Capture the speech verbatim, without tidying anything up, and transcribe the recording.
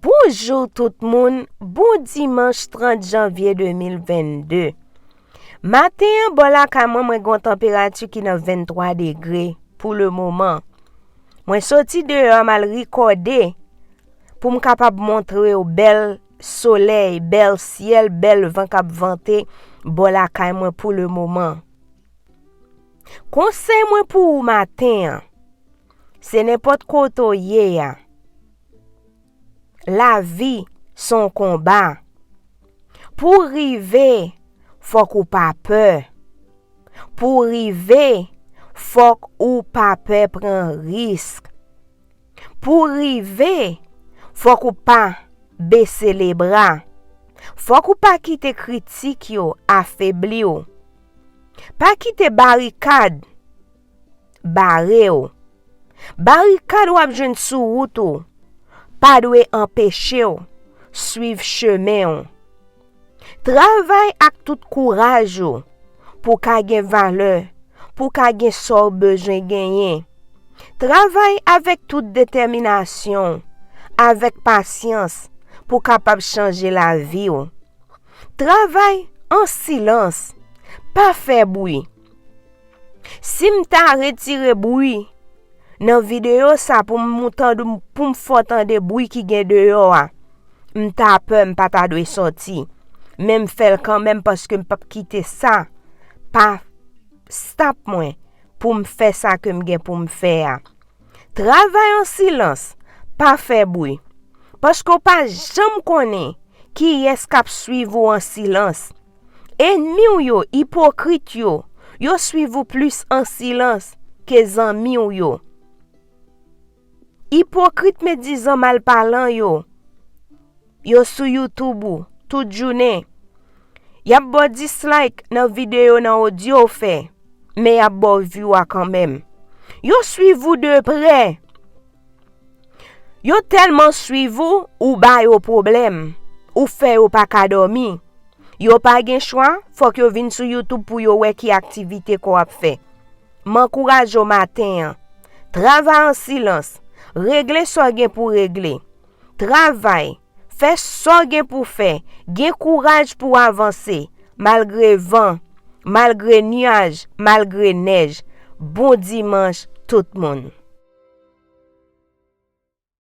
Bonjou tout moun, bon dimanch trant janvye de mil vennde. Maten an, bò lakay mwen, mwen gen yon tanperati ki nan venntwa degre pou le moman. Mwen soti deyò a, m al rekòde pou m kapab montre w bèl solèy, bèl syèl, bèl van k ap vante bò lakay mwen pou le moman. Konsèy mwen pou ou maten an, se nenpòt kote w ye a, lavi se yon konba. Pou w rive, fòk ou pa pè. Pou w rive, fòk ou pa pè pran risk. Pou w rive, fòk ou pa bese lebra. Fòk ou pa kite kritik yo afebli w. Pa kite barikad bare w. Barikad w ap jwenn sou wout ou pa dwe anpeche w swiv chemen w. Travay ak tout kouraj ou pou w ka gen valè, pou w ka gen sa w bezwen genyen. Travay avèk tout detèminasyon w, avèk pasyans, pou w kapab chanje lavi w. Travay an silans, pa fè bri. Si m ta retire bri nan videyo sa pou m tande, pou m fè w tande bri ki gen deyò a, m ta pè, m pa ta dwe sòti. Men m fè l kanmenm paske m p ap kite sa pa stop mwen pou m fè sa ke m gen pou m fè a. Travay an silans, pa fè bri. Paske w pa janm konnen kiyès k ap swiv ou an silans. Ènmi w yo, ipokrit yo, yo swiv ou plis an silans ke zanmi w yo. Ipokrit, medizan, malpalan yo, yo sou YouTube ou tout jounen. Y ap ba w dislike nan videyo, nan odyo w fè, men y ap ba w view a kanmenm. Yo swiv ou de prè. Yo tèlman swiv ou, ou ba yo pwoblèm. Ou fè yo pa ka dòmi. Yo pa gen chwa, fòk yo vin sou YouTube pou yo wè ki aktivite ke w ap fè. M ankouraje w maten an. Travay an silans. Regle sa w gen pou regle. Travay. Fè sa w gen pou fè. Gen kouraj pou w avanse. Malgre van, malgre nyaj, malgre nèj. Bon dimanch, tout moun.